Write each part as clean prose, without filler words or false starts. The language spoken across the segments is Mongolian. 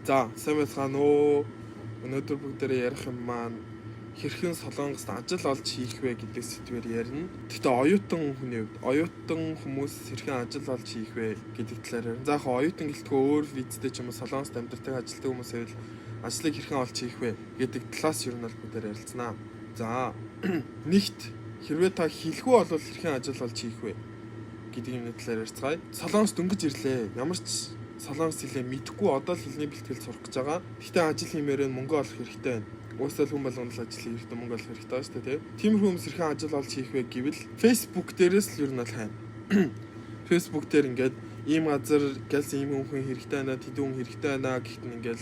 За, сайн байцгаана уу? Өнөөдөр бүгдээрээ ярих юм маань хэрхэн Солонгост ажил олж хийх вэ гэдэг сэдвээр ярина. Гэхдээ оюутан хүний хувьд оюутан хүмүүс хэрхэн ажил олж хийх вэ гэдэг талаар ярина. За, яг оюутан гэлтгүй өөр визтэй ч юм уу Солонгост амьдардаг ажилтдаг хүмүүс байвал ажлыг хэрхэн олж хийх вэ гэдэг талаас ер нь бол бүгдээр ярилцсанаа. За, нэгт хэрвээ та хэлгүй болвол хэрхэн ажил олж хийх вэ гэдэг юмны талаар ярьцгаая. Солонгос дөнгөж ирлээ. Ямар ч солонгос хэлээ мэдэхгүй, одоо л хэлний бэлтгэл сурах гэж байгаа. Гэхдээ ажил хиймээр нь мөнгө олох хэрэгтэй байна. Уусаа л хүн болгонд л ажил хийх хэрэгтэй, мөнгө олох хэрэгтэй байна шүү дээ, тий. Тиймэрхүү хүмүүс хэрхэн ажил олж хийх вэ гэвэл Facebook дээрээс л ер нь бол хайна. Facebook дээр ингээд ийм газар гэлс ийм хүн хэрэгтэй байна, тэдэн хүн хэрэгтэй байна гэхэд нь ингээд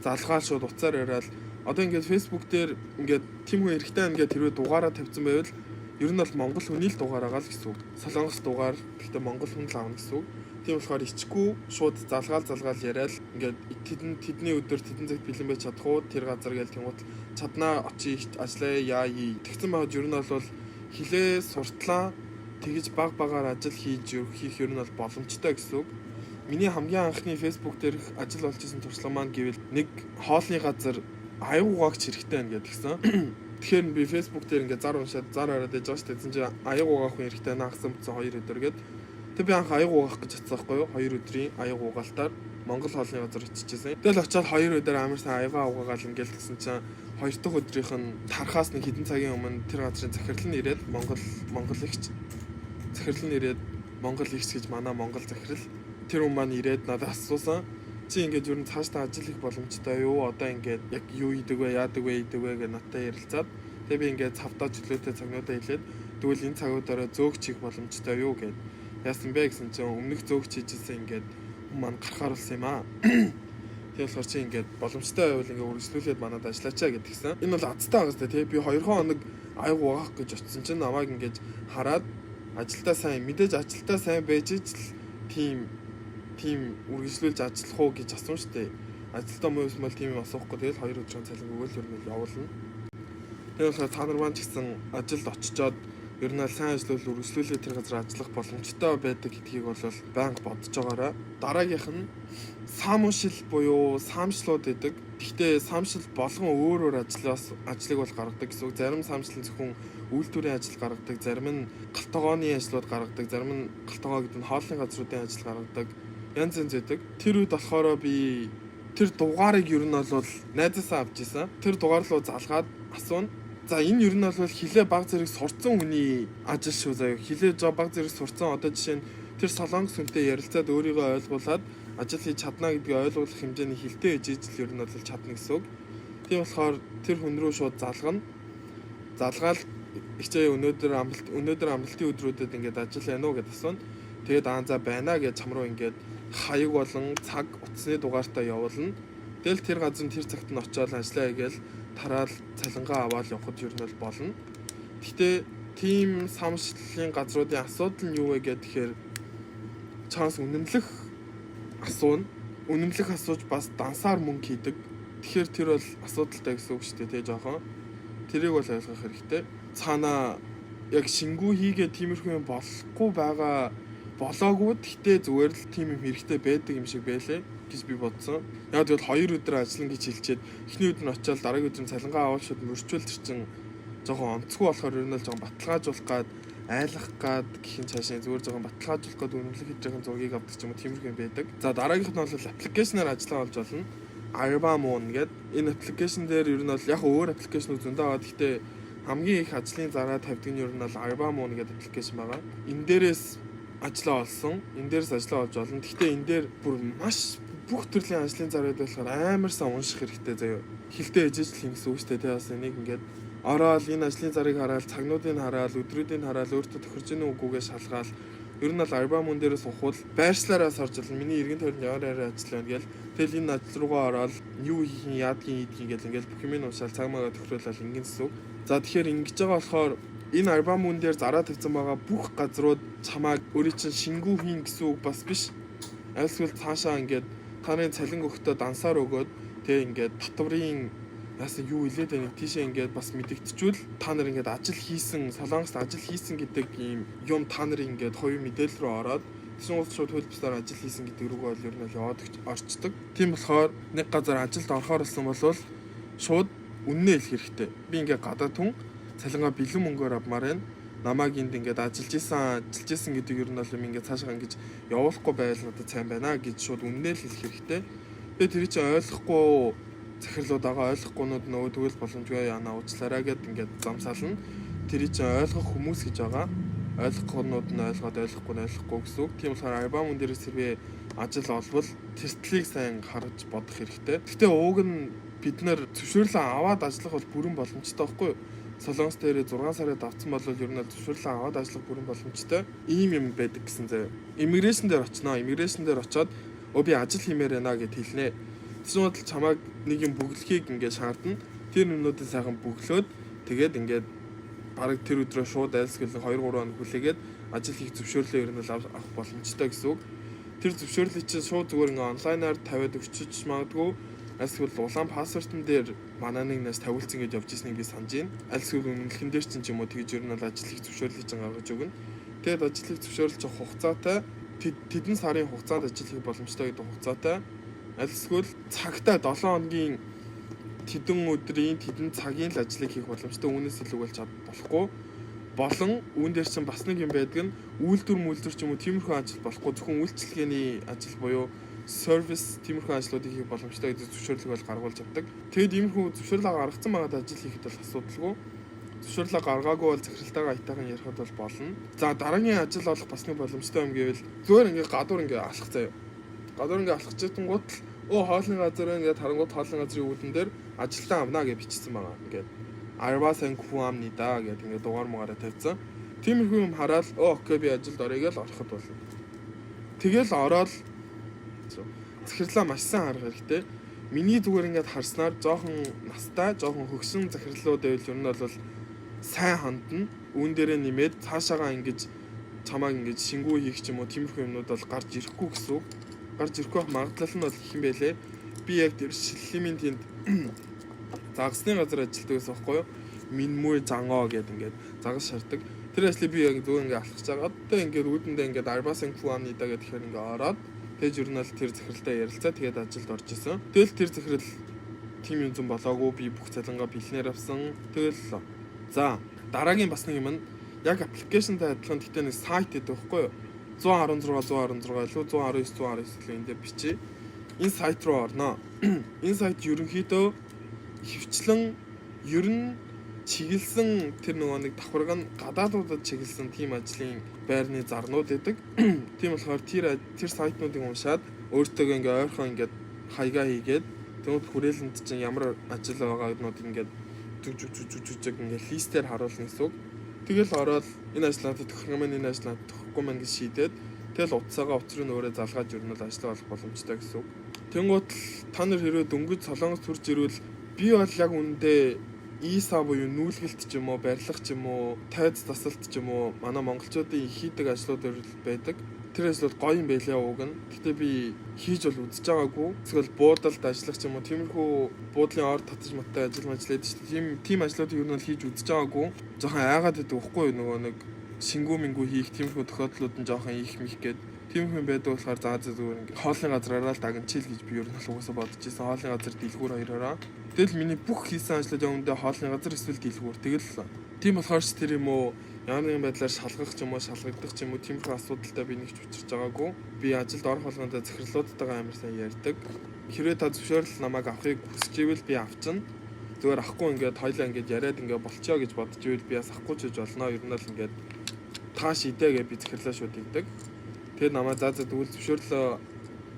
залгаал шууд утсаар яриад, одоо ингээд Facebook дээр ингээд тийм хүн хэрэгтэй байна гэд тэрвээ дугаараа тавьсан байвал ер нь бол монгол хүний л дугаар байгаа л гэсэн үг. Солонгос дугаар, гэхдээ монгол хүн л аавна гэсэн үг. Тийм болохоор ичгүй шууд залгаал залгаал яриад ингээд тэдэн тэдний өдөр тэдэн цагт бэлэн байж чадах уу тэр газар гээл тэнгуут чаднаа, очие, ажиллая яа. Тэгсэн байхад ер нь бол хилээ суртлаа тэгэж баг багаар ажил хийж хийх ер нь бол боломжтой гэсэн үг. Миний хамгийн анхны Facebook дээрх ажил олж исэн туршлага маань гэвэл нэг хоолны газар аяг угаагч хэрэгтэй байна гэдгсэн. Тэгэхээр би Facebook дээр ингээд зар уншаад, зар хараад байж байгаа шүү дээ. Тэгсэн чинь аяг угаах хүн хэрэгтэй байна, хагас бүтсэн 2 өдөр гээд. Тэг би анх аяг угаах гэж чадсан байхгүй юу? 2 өдрийн аяг угаалтаар Монгол хоолны газар очижсэн. Тэгэл очиад 2 өдөр амар сайн аягаа угаагаал ингээд тэгсэн чинь хоёр дахь өдрийнх нь тархаас нэг хэдэн цагийн өмнө тэр газрын захирал нь ирээд, Монгол эгч захирал нь ирээд, Монгол эгч гэж манай Монгол захирал, тэр хүн маань ирээд надад асуусан: "Чи ингээд ер нь цаашдаа ажил хийх боломжтой юу? Одоо ингээд яг юу хийдэг вэ? Яадаг вэ? Хийдэг вэ?" гэж надтай ярилцаад, тэгээ би ингээд цавдаа чөлөөтэй цагнуудаа хэлээд, тэгвэл энэ цагуудаараа зөөгч хийх боломжтой юу гэд. Яасан бэ гэсэн чинь өмнөх зөөгч хийжсэн ингээд хүн маань гарахаар болсон юм аа. Тийм болохоор чи ингээд боломжтой байвал ингээд үргэлжлүүлээд манад ажиллаачаа гэдгсэн. Энэ бол азтай байгаа сте, тий. Би 2 хоног аяг угаах гэж очсон чинь намайг ингээд хараад ажилдаа сайн, мэдээж ажилдаа сайн байж л тийм үргэлжлүүлж ажиллах уу гэж асууна штэ. Ажилдаа муу юм бол тийм юм асуухгүй, тэгэл 2 өдрийн цалин өгөөл ер нь явуулна. Тэгээ болохоор та нар маань ч гэсэн ажилд очичоод ер нь сайн ажиллавал үргэлжлүүлээ тэр газар ажиллах боломжтой байдаг гэдгийг бол байнга бодож байгаарай. Дараагийнх нь 사무실 буюу 사무실ууд гэдэг. Гэхдээ 사무실 болгон өөр өөр ажлаас ажлыг бол гаргадаг гэсэн үг. Зарим 사무실 нь зөвхөн үйлдвэрийн ажил гаргадаг, зарим нь гал тогооны ажлууд гаргадаг, зарим нь гал тогоо гэдэг нь хоолны газруудын ажил гаргадаг. Янз янз байдаг. Тэр үед болохоор би тэр дугаарыг ер нь бол найзаасаа авч исэн. Тэр дугаар руу залгаад асууна. За, энэ ер нь бол хилээ баг зэрэг сурцсан хүний ажил шүү заяа. Хилээ жоо баг зэрэг сурцсан, одоо жишээ нь тэр солонгос хүнтэй ярилцаад өөрийгөө ойлгуулад ажил хийж чадна гэдгийг ойлгуулах хэмжээний хилтэй ижиж л ер нь бол чадна гэсэн үг. Тийм болохоор тэр хүн рүү шууд залгана. Залгаал ихчээ өнөөдөр амралтын өдрүүдэд ингээд ажил байна уу гэдээ асууна. Тэгээд аа за байна гэж чам руу ингээд хаяг болон цаг, утасны дугаартаа явуулна. Тэгэл тэр газар тэр цагт нь очиод ажиллаа хийгээл тараал цалингаа аваад явхад ер нь бол болно. Гэхдээ тийм 사무실ийн газруудын асуудал нь юу вэ гэхээр чанс үнэмлэх асууна. Үнэмлэх асууж бас дансаар мөнгө хийдэг. Тэгэхээр тэр бол асуудалтай гэсэн үг шүү дээ, тий, жоохон. Тэрийг бол ойлгох хэрэгтэй. Цаана яг шингүү хийгээ тиймэрхүү юм болохгүй байгаа болоогүй. Гэхдээ зүгээр л тийм юм хэрэгтэй байдаг юм шиг байлээ гэж би бодсон. Яг тэгвэл 2 өдөр ажиллана гэж хэлчихэд эхний өдөр нь очиод дараагийн өдөр нь цалингаа аваад шууд мөрчүүл тэр чин жоохон онцгүй болохоор ер нь л жоохон баталгаажуулах гад, айлах гад гэх юм цаашаа зүгээр жоохон баталгаажуулах гад үнэмлэх хийж байгаа зургийг авдаг ч юм уу, тиймэрхүү юм байдаг. За, дараагийнх нь бол application аар ажиллаа болж болно. Arbamon гэдэг энэ application дээр ер нь бол яг өөр application үүд зөндөө байгаа. Гэхдээ хамгийн их ажлын зараа тавьдаг нь ер нь бол Arbamon гэдэг application байгаа. Энэ дээрээс ажлаа олсон. Энэ дээрээс ажлаа олж олно. Гэхдээ энэ дээр бүр маш бүх төрлийн ажлын зар байдаг болохоор амар сайн унших хэрэгтэй заяа. Хилтэй ээжэж л юм гэсэн үг шүү дээ. Тэ, бас энийг ингээд ороод энэ ажлын зарыг хараад, цагнуудыг хараад, өдрүүдийг хараад, өөртөө тохирж гэнэ үгүйгээ шалгаал ер нь бол Arbamon дээрээс ухвал байршлаараа сорж болно. Миний эргэн тойронд ямар ямар ажил байна гээл. Тэгэл энэ ажил руугаа ороод юу хийх юм, яадгийн, ийдгийн гэл ингээл бүх юм уншаал, цаг магаа тохируулаад ингэн гэсэн үг. За, тэгэхээр ингэж байгаа болохоор энэ Arbamon дээр зараа тавьсан байгаа бүх газрууд чамааг өөрийн чинь шингүү хийн гэсэн үг бас биш. Альсвал цаашаа ингээд та нарын цалин өгөхдөө дансаар өгөөд тэгээ ингээд татварын яасан юу илээд байна тийшээ ингээд бас мэдэгдчихвэл та нар ингээд ажил хийсэн, Солонгост ажил хийсэн гэдэг ийм юм та нарын ингээд хувийн мэдээлэл рүү ороод Тэгсэн гол шууд хууль бусаар ажил хийсэн гэдэг рүүгээ бол ер нь бол яваад орчдөг. Тийм болохоор нэг газар ажилд орохоор болсон бол шууд үннээ хэлэх хэрэгтэй. Би ингээ гадаад хүн цалингаа бэлэн мөнгөөр авмаар байна. Намайг энд ингээд ажиллаж исэн гэдэг ер нь бол юм ингээд цаашаа ингэж явуулахгүй байл надад сайн байна гэж шууд үннээ л хэлэх хэрэгтэй. Тэгээ тэр чинь ойлгохгүй захирлууд байгаа, ойлгохгүйнүүд нөгөө тэгвэл боломжгүй яана уучлаарай гэд ингээд замсаална. Тэр чинь ойлгох хүмүүс гэж байгаа. Ойлгохгүйнүүд нь ойлгоод, ойлгохгүй нь ойлгохгүй гэсэн үг. Тийм болохоор アルバイト дээрээс хэрвээ ажил олвол тэр талыг сайн харж бодох хэрэгтэй. Гэхдээ ууг нь бид нар зөвшөөрлөө аваад ажиллах бол бүрэн боломжтой байхгүй юу? Солонгос дээр 6 сарыг давцсан бол ер нь зөвшөөрлөө аваад ажиллах бүрэн боломжтой. Ийм юм байдаг гэсэн заяа. Immigration дээр очноо. Immigration дээр очоод өө би ажил хиймээр байна гэд хэлнэ. Тэгсэн бодол чамайг нэг юм бөглөхийг ингээд шаардна. Тэр юмнуудыг сайхан бөглөөд, тэгээд ингээд бараг тэр өдрөө шууд айлсгал 2 3 хоног хүлээгээд ажил хийх зөвшөөрлөө ер нь л авах боломжтой гэсэн үг. Тэр зөвшөөрлийг чинь шууд зүгээр ингээ онлайнаар тавиад өгчөж магадгүй. Альсгэл улаан паспортон дээр манай нэг нас тавиулсан гэж явж ирснийг би санаж байна. Альсгэл үнэлхэн дээр чинь ч юм уу тэгж ер нь бол ажил хийх зөвшөөрлийг чинь гаргаж өгнө. Тэгээд ажил хийх зөвшөөрөл чинь хугацаатай, тэдэн сарын хугацаанд ажил хийх боломжтой гэдэг хугацаатай. Альсгэл цагтаа 7 хоногийн тэдэн өдрийн тэдэн цагийн л ажлыг хийх боломжтой. Үүнээс илүү бол чад болохгүй. Болон үүн дээр чинь бас нэг юм байдаг нь үйлдвэр мүлдвэр ч юм уу тиймэрхүү ажил болохгүй, зөвхөн үйлчилгээний ажил буюу service тиймэрхүү ажлуудыг хийх боломжтой гэдэг зөвшөөрлийг бол гаргуулж авдаг. Тэгэд иймэрхүү зөвшөөрлөө гаргацсан байгаад ажил хийхэд бол асуудалгүй. Зөвшөөрлөө гаргаагүй бол захиралтайгаа аятайхан ярихад бол болно. За, дараагийн ажил олох бас нэг боломжтой юм гэвэл зүгээр ингээ гадуур ингээ алах заяа. Гадуур ингээ алхаж чадангууд л өө хоолны газар ингээд харангууд хоолны газрын үүдэн дээр ажилтан авнаа гэж бичсэн байгаа. Ингээд アルバイト 구합니다 гэдэг ингээд дугаар мугаараа тавьсан. Тиймэрхүү юм хараад өө okay, би ажилд орё гэж ороход болно. Тэгэл ороод захирлаа маш сайн харах хэрэгтэй. Миний зүгээр ингээд харснаар жоохон настай, жоохон хөгшин захирлууд байвал ер нь бол сайн хандна. Үүн дээрээ нэмээд цаашаагаа ингэж чамааг ингэж шингүү хийх ч юм уу тиймэрхүү юмнууд бол гарч ирэхгүй гэсэн үг. Гарч ирэхгүй байх магадлал нь бол их юм байлээ. Би яг тэр шиллимийн тэнд загасны газар ажилладаг гэсэн байхгүй юу? 民媒 장어 гэдэг ингээд загас шардаг. Тэр ажлыг би яг зүгээр ингээд алхаж байгаа. Одоо ингээд үүдэндээ ингээд アルバイト 구합니다 гэхээр ингээд ороод тэгж ер нь бол тэр захиралтай ярилцаа, тэгээд ажилд орж исэн. Тэгэл тэр захирал тийм юм зэн болоогүй, би бүх цалингаа бэлнээр авсан. Тэгэл за, дараагийн бас нэг юм нь яг application тай адилхан, гэхдээ нэг сайт гэдэг байхгүй юу? 116 116 илүү 119 119 илүү энэ дээр бичээ. Энэ сайт руу орноо. Энэ сайт ерөнхийдөө хөвчлэн ер нь чиглэсэн тэр нөгөө нэг давхарга нь гадаадуудад чиглэсэн тийм ажлын байрны зарнууд байдаг. Тийм болохоор тэр сайтнуудыг уншаад өөртөө ингээ ойрхон ингээд хаягаа хийгээд, тэгмэд хүрээлэнд чинь ямар ажил байгаанууд ингээд зүг зүг зүг зүг зүг ингээд list ээр харуулна гэсэн үг. Тэгэл ороод энэ ажил надад тохирох юм, энэ ажил надад тохирохгүй мэн гэж шийдээд, тэгэл утсаагаа утас руу өөрөө залгааж ер нь бол ажиллаа болох боломжтой гэсэн үг. Тэнгуут л та нар хэрвээ дөнгөж Солонгос төрж ирвэл би бол яг үүндээ 이사 буюу нүүлгэлт ч юм уу, барилга ч юм уу, тайз засалт ч юм уу, манай монголчуудын хийдэг ажлууд байдаг. Тэр ажлууд гоё юм байлаа уг нь. Гэтэ би хийж бол үзэж байгаагүй. Эсвэл буудалд ажиллах ч юм уу, тиймэрхүү буудлын ор татаж маттай ажил мажил байдаг шүү дээ. Тийм ажлуудыг ер нь бол хийж үзэж байгаагүй. Жохон айгаад байдаг байхгүй юу, нөгөө нэг шингүү мингүү хийх тиймэрхүү тохиолдлууд нь жоохон их мих гээд тиймэрхүү юм байдаг болохоор за зүгээр ингээ хоолны газраараа л дагнчил гэж би ер нь бол угаасаа бодож ирсэн. Хоолны газар, дэлгүүр хоёророо. Тэгэл миний бүх хийсэн ажлууд яг үндэ хоолны газар эсвэл дэлгүүр. Тэгэл тийм болохоор ч тэр юм уу ямар нэгэн байдлаар шалгах ч юм уу, шалгагдах ч юм уу тиймэрхүү асуудалтай би нэг ч учирч байгаагүй. Би ажилд орох болгондоо захирлуудтайгаа амар сайн ярьдаг. Хэрвээ та зөвшөөрөл намайг авахыг хүсэж ивэл би авчна. Зүгээр авахгүй ингээд хоёлаа ингээд яриад ингээд болчоо гэж бодож ивэл би бас авахгүй ч гэж болно. Ер нь л ингээд та шийдэ гэж би захирлаа шууд өгдөг. Тэгээд намайг за тэгвэл зөвшөөрлөө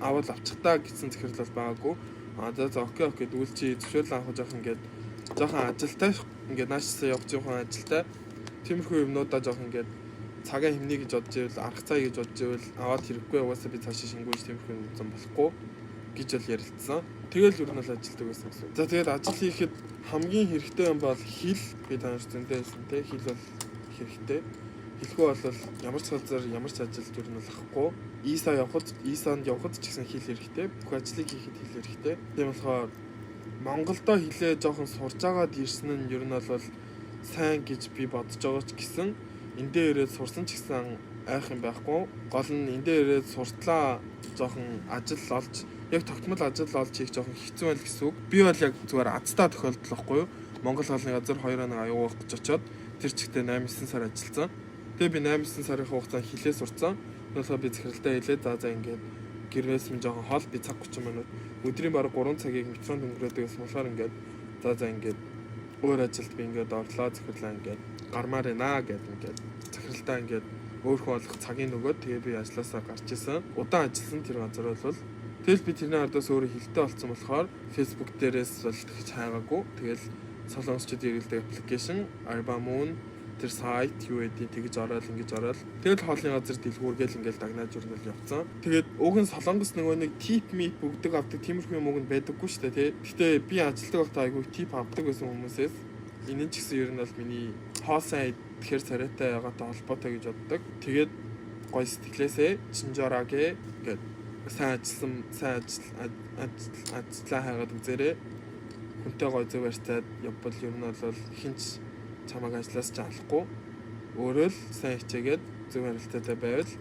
авал авчих та гэсэн захирал бол байгаагүй. А за okay, тэгвэл чи зөвшөөрлөө авах жоох ингээд жоохон ажилтай ингээд наашсаа явж байгаа ажилтай тиймэрхүү юмнуудаа жоох ингээд цагаа хэмнэе гэж бодож ивэл, арга цаа гэж бодож ивэл аваад хэрэггүй, угаасаа би цаашаа шингүүж тиймэрхүү юм зам болохгүй гэж бол ярилцсан. Тэгэл ер нь бол ажилтдаг байсан гэсэн. За, тэгээд ажил хийхэд хамгийн хэрэгтэй юм бол хэл. Би та нарт зөндөө хэлсэн те, хэл бол хэрэгтэй. Хэлэхгүй бол ямар ч газар ямар ч ажилд ер нь бол авахгүй. 이사 явхад, 이사 нд явхад ч гэсэн хэл хэрэгтэй. Бүх ажлыг хийхэд хэл хэрэгтэй. Тийм болохоор Монголдо хэлээ жоохон сурж агаад ирсэн нь ер нь бол сайн гэж би бодож байгаа ч гэсэн эндээ ирээд сурсан ч гэсэн Айх юм байхгүй. Гол нь энэ дээр ирээд суртлаа жоохон ажил олж, яг тогтмол ажил олж хийх жоохон хэцүү байл гэсэн үг. Би бол яг зүгээр азтай тохиолдол байхгүй юу? Монгол хоолны газар 2 хоног аюу гэж очоод тэр чигтээ 8 9 сар ажилласан. Тэгээ би 8 9 сарын хугацаанд хилээ сурцсан. Болохоор би захиралтай хэлээд, за ингээд гэрээс минь жоохон хол, би цаг 30 минут, өдрийн бараг 3 цагийг метронд өнгөрөөдөг гэсэн болохоор ингээд за ингээд өөр ажилд би ингээд орлоо, захирлаа ингээд гармаар байна гэд ингээд захиралтай ингээд өөр хүн олох цагийн нөгөөд тэгээ би ажилласаа гарч исэн. Удаан ажилласан тэр газар бол. Тэгэл би тэрний ардаас өөрөө хилтэй болсон болохоор Facebook дээрээс бол тэгж хайгаагүй. Тэгэл солонгосчууд хэрэглэдэг application Arbamon, тэр сайт юу гэдгийг тэгж ороод, ингэж ороод, тэгэл хоолны газар дэлгүүр гээл ингээл дагнаад журнал явцсан. Тэгээд уг нь Солонгос нөгөө нэг tip мип өгдөг авдаг тиймэрхүү юм уг нь байдаггүй шүү дээ, тий. Гэтэ би ажилдаг байхдаа айгүй tip авдаг байсан хүмүүсээс. Энэ нь ч гэсэн ер нь бол миний хоол сайн идэхээр царайтай байгаатай холбоотой гэж боддог. Тэгээд гоё сэтгэлээсээ 친절하게 ингээд сайн ажилласан, сайн ажил ажиллаа хайгаад үзээрэй. Хүнтэй гоё зөв харьцаад явбал ер нь бол хинч чамайг ажлаас ч алахгүй. Өөрөө л сайн хичээгээд зөв харилцаатай байвал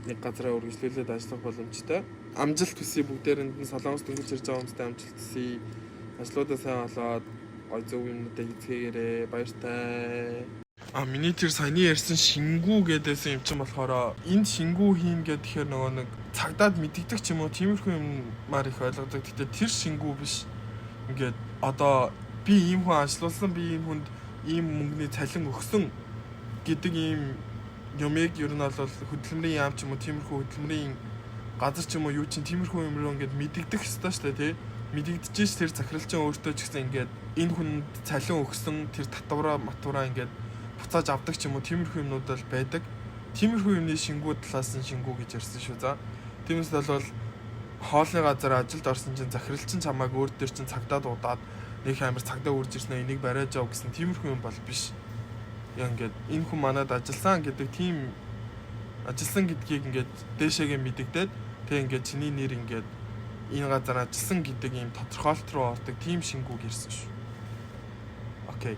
нэг газараа үргэлжлүүлээд ажиллах боломжтой. Амжилт хүсье бүгдээрэнд нь. Солонгос дөнгөж ирж байгаа хүмүүстээ амжилт хүсье. Ажлуудаа сайн олоод гоё зөв юмнуудаа хийцгээгээрэй. Баяртай. А миний тэр саяны ярьсан шингүү гэдээсэн юм чинь болохоор энд шингүү хийн гэхээр нөгөө нэг цагдаад мэдэгдэх ч юм уу, тиймэрхүү юмар их ойлгодог. Гэтэ тэр шингүү биш. Ингээд одоо би ийм хүн ажилуулсан, би ийм хүнд ийм мөнгөний цалин өгсөн гэдэг ийм юмыг ер нь бол хөдөлмөрийн яам ч юм уу, тиймэрхүү хөдөлмөрийн газар ч юм уу, юу чинь тиймэрхүү юм руу ингээд мэдэгдэх ёстой шүү дээ, тий. Мэдэгдэж тэр захиралчин өөртөө ч гэсэн ингээд энэ хүнд цалин өгсөн тэр татвараа матвараа ингээд буцааж авдаг ч юм уу, тиймэрхүү юмнууд бол байдаг. Тиймэрхүү юмны шингүү талаас нь шингүү гэж ярьсан шүү, за. Тиймээс бол хоолны газар ажилд орсон чинь захиралчин чамайг өөр дээр чинь цагдаа дуудаад нэг амар цагдаа үрж ирсэн, энийг бариад яв гэсэн тиймэрхүү юм бол биш. Яа, ингээд энэ хүн манад ажилласан гэдэг, тийм ажилласан гэдгийг ингээд дээшээгээ мэдэгдээд, тэг ингээд чиний нэр ингээд энэ газар ажилласан гэдэг ийм тодорхойлолт руу ордог тийм шингүү гэрсэн шүү. Okay.